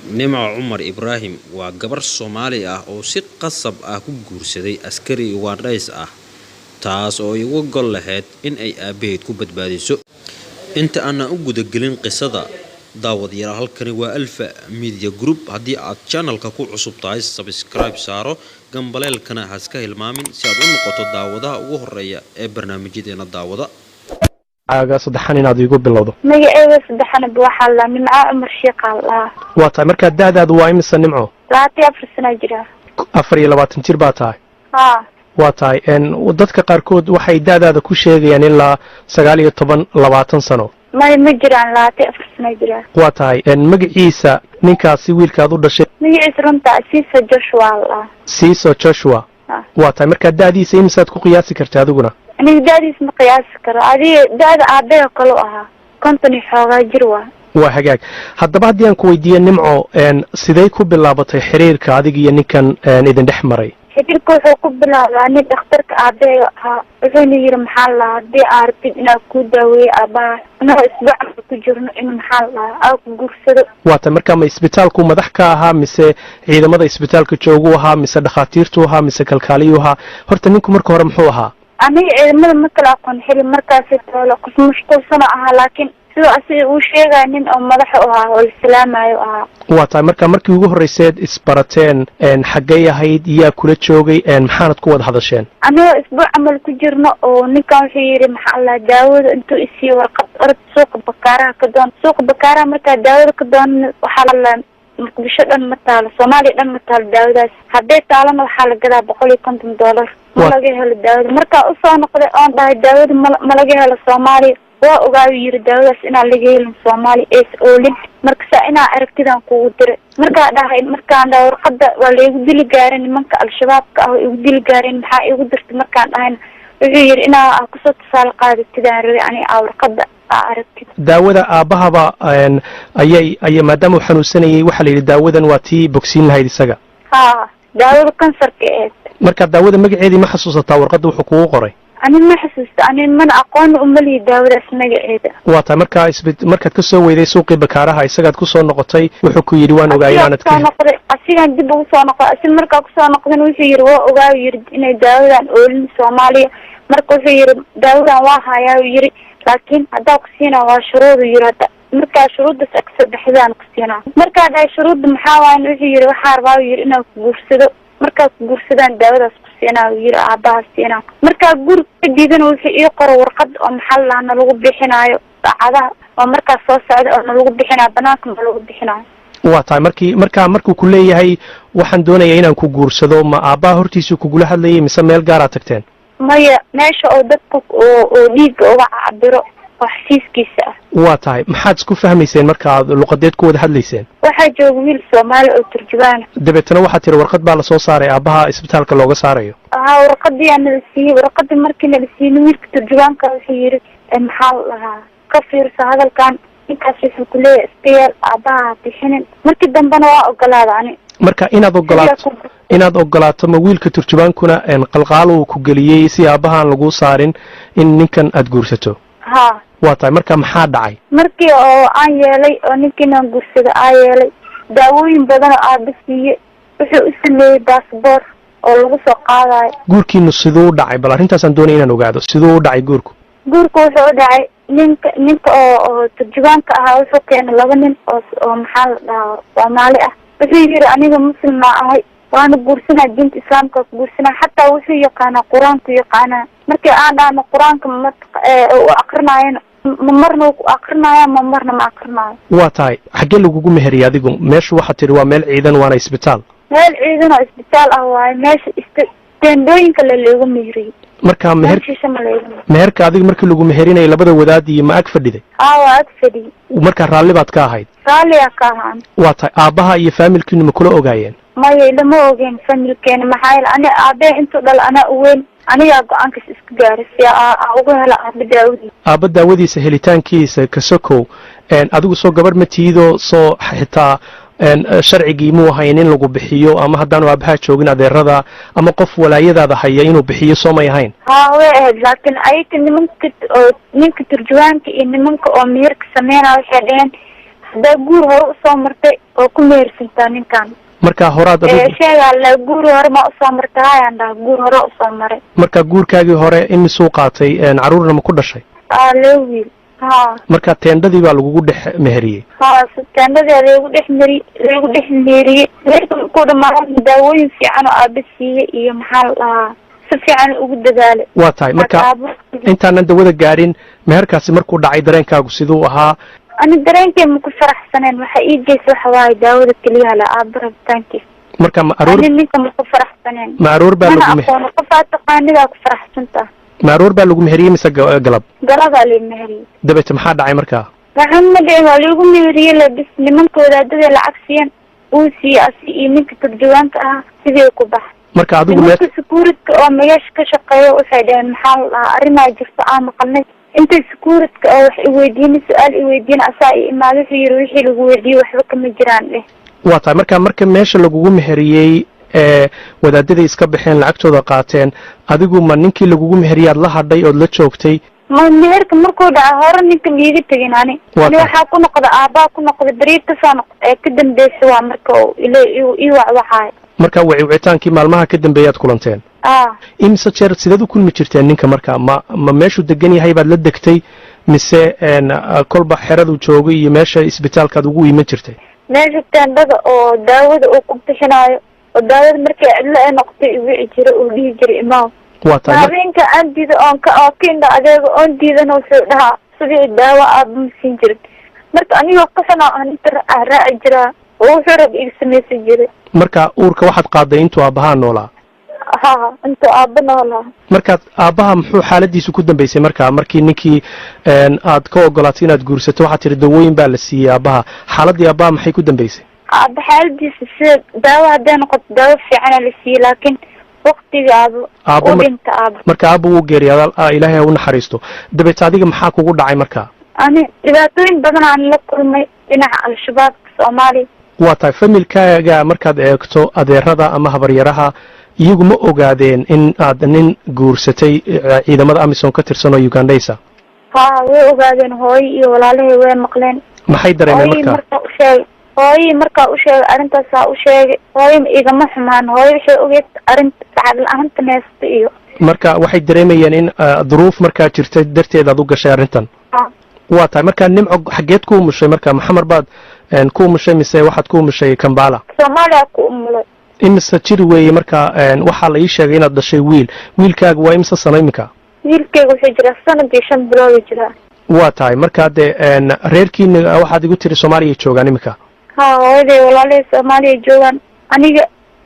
Nimco Cumar Ibraahim waa gabar Soomaali ah oo si qasab ah ku guursaday askari Ugandhays ah, taas oo ay uga gol lahayd in ay aabbaheed ku badbaadiso. Inta aanan u gudagelin qisada, daawadayaal, halkani waa Alfa Media Group. Haddii aad channelka ku cusub tahay, subscribe saaro, gambaleelkana ha iska hilmaamin si aad u noqoto daawadaha ugu horeeya ee barnaamijyadeena daawada. Caaga saddexan inaad iigu bilowdo. Magaceyga saddexanaba waxaa la Nimco Cumar Shiiqaa la dhahaa. Waa tahay. Markaa da'daadu waa imisa, Nimco? 24 sanaa jira. 24 jir baa tahay? Haa. Waa tahay. Dadka qaarkood waxay da'daada ku sheegayaan ilaa 19, 20 sano. May, ma jiraan, 24 sanaa jira. Waa tahay. Magaciisa ninkaasi, wiilkaad u dhashay? Magaciisa runta Siisa Joshua la dhahaa. Siiso Joshua? Ha. Waa tahay. Markaa da'diisa imisaad ku qiyaasi karta adiguna? Aniga da'diis ma qiyaasi karo. Adiga da'da aabbeha kale u ahaa, 50 iyo xoogaa jir waa. Waa hagaag. Haddaba haddii aan ku weydiiyo, Nimco, sidee ku bilaabatay xiriirka adiga iyo ninkan idin dhex maray? Xiriirka wuxuu ku bilaabaa nin dhakhtarka aabbeha ahaa, wuxuuna yiri, maxaa la dhahaa, haddii aa rabtid inaa kuu daaweeyo aabbaha, anagoo isbuuc ku jirno, in, maxaa la dhahaa, aa ku guursado. Waa tahay. Markaa ma isbitaalku madax ka ahaa, mise ciidamada isbitaalka jooguu ahaa, mise dhakhaatiirtuu ahaa, mise kalkaaliyuu ahaa? Horta ninku marka hore muxuu ahaa? Aniga ciidamada ma kala aqoon xili markaasi toole, qof mashquulsano ahaa, laakiin sidoo asiga uu sheegaya nin oo madaxa u ahaa oo la salaamayo ahaa. Waa tahay. Marka markii ugu horreyseed isbarateen, xaggay ahayd? Yaa kula joogay? Maxaanad ku wada hadasheen? Anigoo isbuuc camal ku jirno oo ninkan wuxuu yidhi, maxaa la daawada intuu isiiyo warqad, orod suuqa Bakaaraha ka doon. Suuqa Bakaaraha markaa daawada ka doon, waxaa la Muqdisho dhan ma taalo, Soomaaliya dhan ma taalo daawadaas. Hadday taalona waxaa la gadaa $150. Ma laga helo daawada. Markaa usoo noqday oon dhahay daawada ma laga helo Soomaaliya, waa ogaayu yiri daawadaas inaan laga helin Soomaaliya ees oolin. Marka saa inaa aragtidaan kugu diray markaa dhahay, markaan dhahay warqada waa laigu dili gaarin, nimanka Al-Shabaabka ah waa igu dili gaareen, maxaa igu dirtay markaan dhahayna, wuxuu yiri inaa kusoo tusaale qaadatidaan rabay ani aa warqada aa aragtid. Daawada aabbahaba ayay maadaama uu xanuunsanayay, waxaa la yidhi daawadan waa tii bogsiin lahayd isaga. Haa, daawada kansarka eed. Marka daawada magaceedii ma xasuusataa, warqadda wuxuu kugu qoray? Ani ma xasuusto, ani mana aqoon umalihi daawadaas magaceeda. Waa tahay. Markaa markaad ka soo weyday suuqii Bakaaraha, isagaad kusoo noqotay, wuxuu ku yidhi waan ogaay inaanad kusoo noqday, asigaan dib ugu soo noqday. Asi markaa kusoo noqdan wuxuu yidhi waa ogaa, yiri inay daawadan oolin Soomaaliya. Marka wuxuu yidhi daawadan waa hayaa, uu yiri, laakiin haddaa ku siinaa waa shuruud, uu yiri. Hadda markaa shuruuddaas aa kasoo baxdaan ku siinaa. Markaa dhahay shuruudda maxaa waayan, wuxuu yidhi waxaa rabaa, uu yiri, inaan ku guursado. Markaa ku guursadaan daawadaas ku siinaa, uu yiri, aabaha siinaa. Markaa guri ka diidana wuxuu ii qoro warqad oo, maxaa la dhahaa, nalagu bixinaayo saacadaha oo markaas soo socda oo nalagu bixinaayo banaanka, nalagu bixinaayo. Waa tahay. Markii markaa markuu ku leeyahay waxaan doonaya inaan ku guursado, ma aabbaha hortiisuu kugula hadlayay mise meel gaaraad tagteen? Maya, meesha oo dadka oo dhiigga uga cabiro oo xafiiskiisa ah. Waa tahay. Maxaad isku fahmayseen markaad luqadeed ku wada hadlayseen? Waxaa jooga wiil Soomaali oo turjubaana. Dabeetana waxaad tiri warqad baa lasoo saaray aabbaha isbitaalka looga saarayo. Haa, warqadii aa nala siiyey. Warqadii markii nala siiyey, wiilka turjubaanka wuxuu yiri, maxaa la dhahaa, ka fiirsa hadalkan, ninkaas wuxuu kuleeyahay iska yeel, aabaha ha bixinin. Markii dambena waa ogolaada ani. Marka inaad ogolaato, ma wiilka turjubaankuna qalqaal uu ku geliyey si aabbahaan laguu saarin in ninkan aad guursato? Haa. Waa tahay. Marka maxaa dhacay? Markii oo aan yeelay oo ninkiinaan guursado aa yeelay, daawooyin badan oo aaba siiye, wuxuu u sameeyey baasboor oo lagu soo qaadayo. Guurkiinu siduu u dhacay? Bal arrintaasaan doonaya inaan ogaado. Siduu u dhacay guurku? Guurka wuxuu u dhacay, ninka oo turjubaanka ahaa wuxuu keenay laba nin oo, maxaa la dhahaa, Soomaali ah. Wuxuu yiri aniga muslimaa ahay, waana guursanaa, diinta Islaamka ku guursanaa. Xataa wuxuu yaqaanaa Qur-aanku yaqaanaa. Markii aan dhahno Qur-aanka ma u akrinayana, ma marna wuu ku akrinaya, ma marna ma akrinaayo. Waa tahay. Xaggee lagugu meheriyay adigu? Meeshu waxaad tidhi waa meel ciidan waana isbitaal. Meel ciidan oo isbitaal ah waaye. Meesha teendooyinka le loogu meheriyey. Marka meher Meeshiisa ma laygu meheriyey. Meherka adiga markii lagu meherinayo, labada wadaad iyo ma ag fadhiday? Aa, waa ag fadhiyey. Marka raalli baad ka ahayd? Raalliyaa ka ahaan. Waa tahay. Aabbaha iyo faamilkiinu ma kula ogaayeen? Maya, lama ogeen familkeena. Maxaa yeele ani aabee intuu dhala anaa u weyn, anigaa go-aankaas iska gaaray si aa uga hela aaba daawadiisa. Aabba daawadiisa helitaankiisa ka sokow, adigu soo gabarh ma tiido? Soo xitaa sharcigii muu ahayn in lagu bixiyo, ama haddaanu aabbaha joogin adeerada ama qof walaayadaada haya inuu bixiyo, soo may ahayn? Haa, way ahayd, laakiin ayaga nimanka oo ninka turjuwaanka iyo nimanka oo meherka sameynaya waxay dhaheen Haddaa guur hore usoo martay oo ku mehersantaa ninkan. Marka horaad adigu Sheegaa la guur hore ma usoo martay? Hayaan dhaha, guur hore usoo maray. Marka guurkaagii hore imisuu qaatay, carruurna ma ku dhashay? Aa, laba wiil, ha. Marka teendhadii baa lagugu dhex meheriyey? Ha, teendhadii laygu dhex meheriyey. Meherka ku dhamaaday, daawooyin fiican oo aaba siiyey iyo, maxaa la dhahaa, si fiican ugu dadaalay. Waa tahay. Marka intaanan dawada gaadhin, meherkaasi markuu dhacay dareenkaagu siduu ahaa? Ani dareenkay ma ku faraxsaneen. Waxa ii geysa waxa waaye daawada keliyaha la aaba rabitaankiisa. Marka ma aroor Ani ninka ma ku faraxsaneen. Ma aroor baa Mana lagu aqoono qofaa taqaanidaa ku faraxsantaa. Ma aroor baa lagu meheriyey mise galab? Galabaa lay meheriyey. Dabeete maxaa dhacay markaa? Waxaan ma dhicin, waa laigu meheriyey la bis. Nimanka wadaadada lacag siiyeen uu siiyey asi iyo ninka turjuwaanka ahaa, sidii ku bax. Marka adigu Nimanka securityka oo meesha ka shaqeeya waxay dhaheen, maxaa la dhahaa, arrimaa jirto aan maqalnay. Intay securityka oo wax iweydiina, su-aal iweydiina, asaa i imaaday, wuxuu yiri wixii lagu weydiiyey waxba kama jiraan dheh. Waa tahay. Marka meesha lagugu meheriyey ee wadaadadii iska baxeen, lacagtooda qaateen, adigu ma ninkii lagugu meheriyaad la hadhay ood la joogtay? Ma meherka markuu dhaca hore ninka miiga tegin ani. Waa Ani tahay. waxaa ku noqda aabaa ku noqda beriid kasoo noq ee ka dambeysa, waa marka uu ila ii wacwaxaayo. Marka wicitaankii maalmaha ka dambeeyaad kulanteen? Ah. Imise jeer sideed u kulmi jirteen ninka? Marka ma meeshuu degan yahay baad la degtay mise kolba xeradu joogay iyo meesha isbitaalkaad ugu iman jirtay? Meesha teendhada oo daawada uu ku bixinaayo, oo daawada markay cidlo ay noqotay iwici jira, uu dhihi jiray imaaw. Waa tahay. Habeenka aan diido oon ka oo ka indha adeego oon diidana, wuxuu dhahaa subixi daawo aaba ma siin jirin. Marka anigoo ka xunaa aan inta raaci jiraa oo wuxuu rab iga samaysan jiray. Marka uurka waxaad qaaday intuu aabbahaa noolaa? Ha, intuu aaba noolaa. Markaad aabbaha muxuu xaaladiisu ku dambeysay marka markii ninkii aad ka ogolaatay inaad guursato? Waxaad tihi dawooyin baa la siiyey aabbaha. Xaaladii aabbaha maxay ku dambeysay? Aaba xaaladiisa sida daawo hadday noqoto, daawo fiicana la siiyey, laakiin waqtiga aaba Aabbo u dhinta aaba. Marka aabba wuu geeriyaaday, Ilaahay ha u naxariisto. Dabeete adiga maxaa kugu dhacay marka? Ani dhibaatooyin badan aan la kulmay dhinaca Al-Shabaabka Soomaaliya. Waa tahay. Familkaaga markaad eegto, adeerada ama habaryaraha, iyagu ma ogaadeen in aad nin guursatay ciidamada AMISOM ka tirsan oo Ugandhaysa? Haa, way ogaadeen. Hooyo iyo walaalahay way maqleen. Maxay dareemeen? Hooyii Marka markaa u sheegay, hooyii markaa u sheegay arrintaasaa u sheegay, hooyo igama xumaan. Hooyo waxay ogeed arrinta lacag la-aanta neesta iyo Marka waxay dareemayeen in duruuf markaa jirta darteed aad u gashay arrintan? Ha. Waa tahay. Markaa Nimco, xaggeed ku umushay marka? Maxamar baad ku umushay mise waxaad ku umushay Kambala? Soomaaliya ku umulay. Imise jir weeye marka? Waxaa la ii sheegay inaad dhashay wiil. Wiilkaaga waa imise sano iminka? Wiilkayga wuxuu jiraa sanad iyo 5 biloodu jiraa. Waa tahay. Markaa dee reerkiina waxaad igu tiri Soomaaliya joogaan iminka? Ha, hooyaday, walaalahay Soomaaliya joogaan.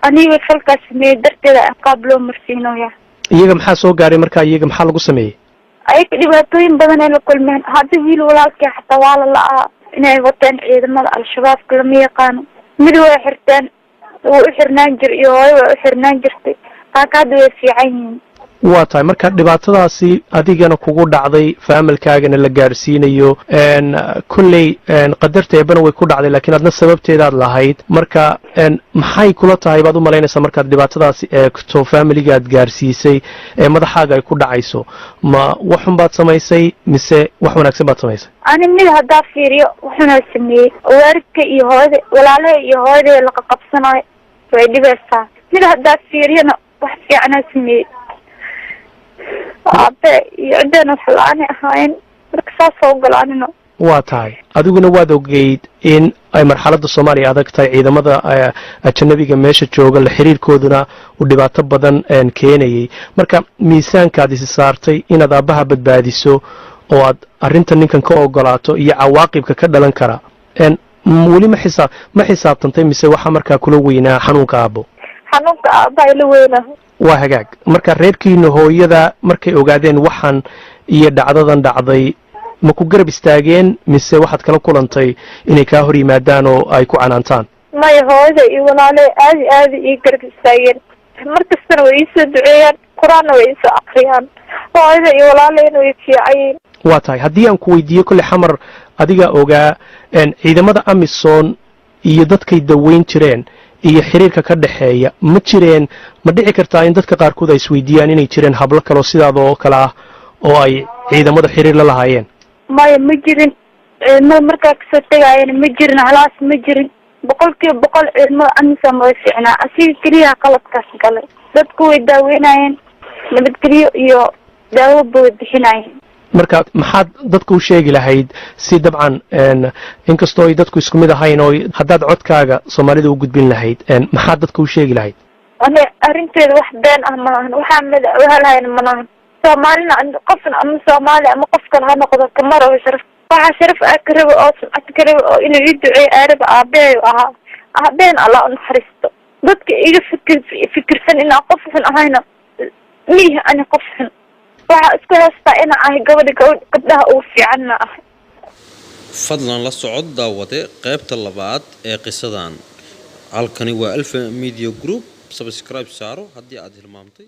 Aniga falkaas sameeyey darteeda ciqaab loo marsiinaya. Iyaga maxaa soo gaaray marka? Iyaga maxaa lagu sameeyey? Ayaga dhibaatooyin badan ay la kulmeen. Hadda wiil walaalkii xataa waa la la-aa, inay wateen ciidamada Al-Shabaabka lama yaqaano. Mid way xirteen, wuu u xirnaan jir iyo hooyo way u xirnaan jirtay, laakiin hadda way fiican yihiin. Waa tahay. Marka dhibaatadaasi adigana kugu dhacday, faamilkaagana la gaadhsiinayo, kolley qadarta Eebana way ku dhacday, laakiin adna sababteedaad lahayd. Marka maxay kula tahay baad u malaynaysaa markaad dhibaatadaasi eegto faamiligaad gaadhsiisay ee madaxaaga ay ku dhacayso? Ma waxun baad samaysay mise wax wanaagsan baad samaysay? Ani mid haddaa fiiriyo, waxunaa sameeyey. Waalidka iyo hooyada, walaalaha iyo hooyaday laqa qabsanayo way dhibaysaa. Mid haddaa fiiriyona, wax fiicanaa sameeyey. Aabe iyo ciddeen wax la-aanay ahaayeen, marka saasoo ogolaanino. Waa tahay. Adiguna waad ogeyd in ay marxaladda Soomaaliya adag tahay, ciidamada ajanabiga meesha jooga la xiriirkooduna uu dhibaato badan keenayay. Marka miisaankaad isi saartay inaad aabbaha badbaadiso oo aad arrinta ninkan ka ogolaato iyo cawaaqibka ka dhalan kara, weli ma xisaabtantay mise waxaa markaa kula weynaa xanuunka aabbo? Xanuunka aabbaha ila weynaa. Waa hagaag. Marka reerkiina, hooyada, markay ogaadeen waxan iyo dhacdadan dhacday, ma ku garab istaageen mise waxaad kala kulantay inay kaa hor yimaadaan oo ay ku canaantaan? Maya, hooyada iyo walaalahay aadi aadi ii garab istaageen. Mar kastana way iisoo duceeyaan, qur-aanna way iisoo akriyaan. Hooyada iyo walaalahayna way fiicayiin. Waa tahay. Haddii aan ku weydiiyo, kolley Xamar adigaa ogaa, ciidamada AMISOM iyo dadkay daweyn jireen iyo xiriirka ka dhexeeya, ma jireen, ma dhici kartaa in dadka qaarkood ay isweydiiyaan inay jireen hablo kaloo sidaada oo kale ah oo ay ciidamada xiriir la lahaayeen? Maya, ma jirin. Ciidamada markaa kasoo tegaayana ma jirin halaas, ma jirin. 100% ciidamada AMISOM way fiicnaa, asiga keliyaha qaladkaas galay. Dadku way daaweynayeen, nabadgelyo iyo daawoba way bixinayeen. Marka maxaad dadka u sheegi lahayd si dabcan, inkastoo ay dadku isku mid ahayn, oo haddaad codkaaga Soomaalida u gudbin lahayd, maxaad dadka u sheegi lahayd? Ani arrinteeda wax been ah malahan, waxaa madaxwahalahayn malahan. Soomaalina qofna ama Soomaali ama qof kale ha noqdo, kama rabo sharaf. Waxaa sharaf aa ka rabo oo sumcad ka rabo oo inuu ii duceeyo aaraba aabahay ahaa. Aabaheen Allah u naxariisto. Dadka iga fikir fikirsan inaan qof xun ahayna miihi. Ani qof xun waxaa isku haystaa inaan ahay gabadha gabadh gabdhaha ugu fiicanna ahay. Fadlan la socod, daawade, qaybta labaad ee qisadan. Halkani waa Alfa Media Group. Subscribe saaro haddii aad hilmaamtay.